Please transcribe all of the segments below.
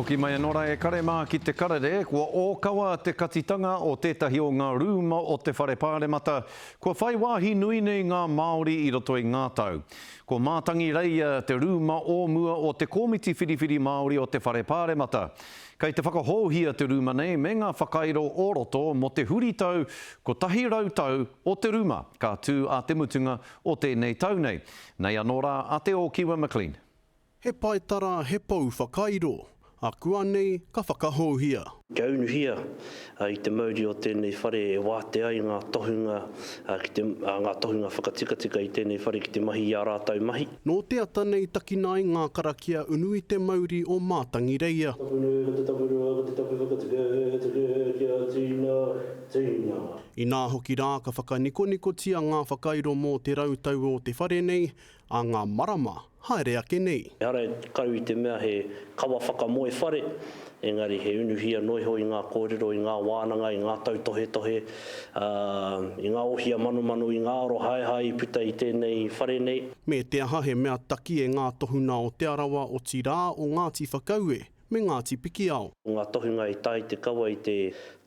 Hoki mai anō rā e kare mā ki te karere, kua ōkawa te katitanga o tētahi o ngā rūma o te Whare Pāremata, kua whai wāhi nui nei ngā Māori i roto i ngā tau. Ko Mātangireia te rūma o mua o te Komiti Whiriwhiri Māori o te Whare Pāremata. Kei te whakahouhia te rūma nei me ngā whakairo o roto mō te huritau 100 tau o te rūma, ka tū ā te mutunga o tēnei tau nei. Nei anō rā a Te Ōkiwa McLean. He paetara, he pou whakairo, akuanei ka whakahouhia. Kia unuhia i te mauri o tēnei whare e wātea ai ngā tohunga ki te, ngā tohunga whakatikatika i tēnei whare ki te mahi i ā rātou mahi. Nō te ata nei takina ai ngā karakia unu i te mauri o Mātangireia. Tapu nui, ko te tapu roa, ko te tapu whakatika, tika, kia tina, tina. Inā hoki rā ka whakanikonikotia ngā whakairo mō te rautau o te whare nei, ā ngā marama haere ake nei. Ehara kau i te mea he kawa whakamoe whare, engari he unuhia noa iho i ngā kōrero, i ngā wānanga, i ngā tautohetohe, ā, i ngā ohia manomano, i ngā arohaehae i puta i tēnei whare nei. Me te aha he mea taki e ngā tohuna o Te Arawa otirā o Ngāti Whakaue me Ngāti Pikiao. Ko ngā tohunga i tae te kawa i te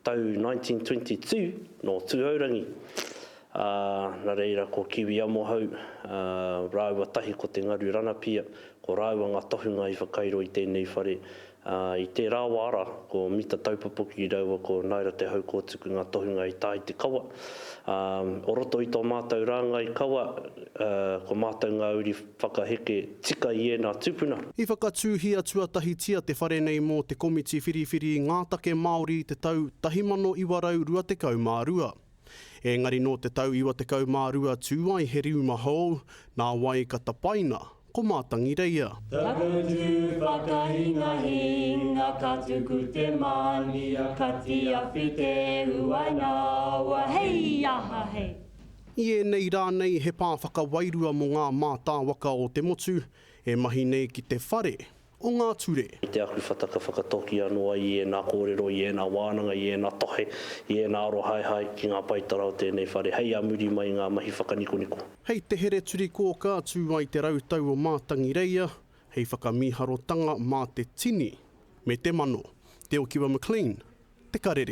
tau 1922 nō Tūhourangi, ā, nā reira ko Kiwi Amohau, ā, rāua tahi ko Te Ngaru Ranapia, ko rāua ngā tohunga i whakairo i tēnei whare, ā, i tērā wā rā, ko Mita Taupopoki rāua ko Naera Te Haukōtuku ngā tohunga i tae te kawa. Ā, o roto i tō mātou rāngai kawa, ā, ko mātou ngā uri whakaheke tika i ēnā tūpuna. I whakatūhia tuatahitia te whare nei mō te Komiti Whiriwhiri i ngā Take Māori i te tau 1922. Ēngari nō te tau 92 tū ai he riuma hou, nā wai ka tapaina ko Mātangireia. Taku tū whakahingahinga ka tuku te mania ka tiawhi te uainawa hei aha hei. I ēnei rā nei he pā whakawairua mō ngā mātāwaka o te motu e mahi nei ki te whare o ngā ture. I te akuwhata ka whakatoki anō ai i ēnā kōrero, i ēnā wānanga, i ēnā tohe, i ēnā arohaehae ki ngā paetara o tēnei whare hei ā muri mai i ngā mahi whakanikoniko. Hei te Hereturikōkā tū ai te rautau o Mātangireia hei whakamīharotanga mā te tini me te mano. Te Okiwa McLean, Te Karere.